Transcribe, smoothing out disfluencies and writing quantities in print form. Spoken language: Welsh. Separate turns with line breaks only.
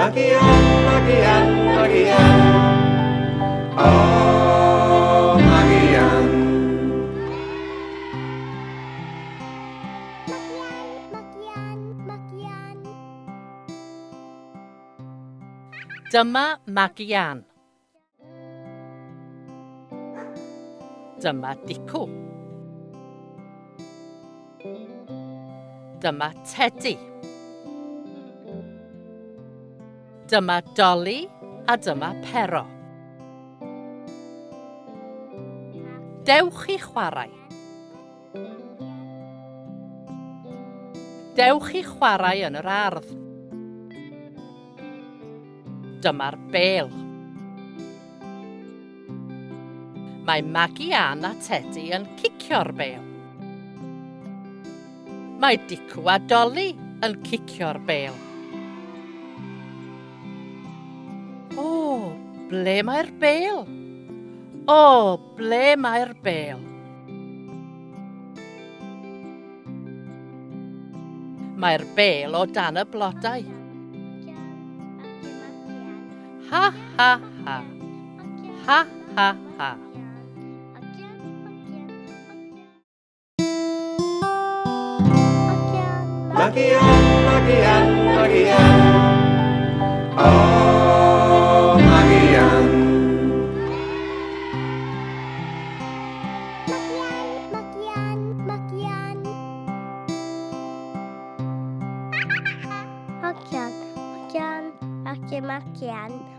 Magi Ann, Magi Ann, Magi Ann. O, Magi Ann.
Magi Ann, Magi Ann.
Dyma Magi Ann. Dyma Dicw. Dyma Teddy. Dyma Dolly a dyma Pero. Dewch i chwarae. Dewch i chwarae yn yr ardd. Dyma'r bêl. Mae Maggie Ann a Teddy yn cicio'r bêl. Mae Dicw a Dolly yn cicio'r bêl. O, ble mae'r bêl? O, ble mae'r bêl? Mae'r bêl o dan y blodau. Ha, ha, ha. Ha, ha, ha.
Magi Ann, Magi Ann, Magi Ann. O, Magi Ann.
Magi Ann, Magi Ann, Magi Ann. Hogian, hogian, hogian, Magi Ann.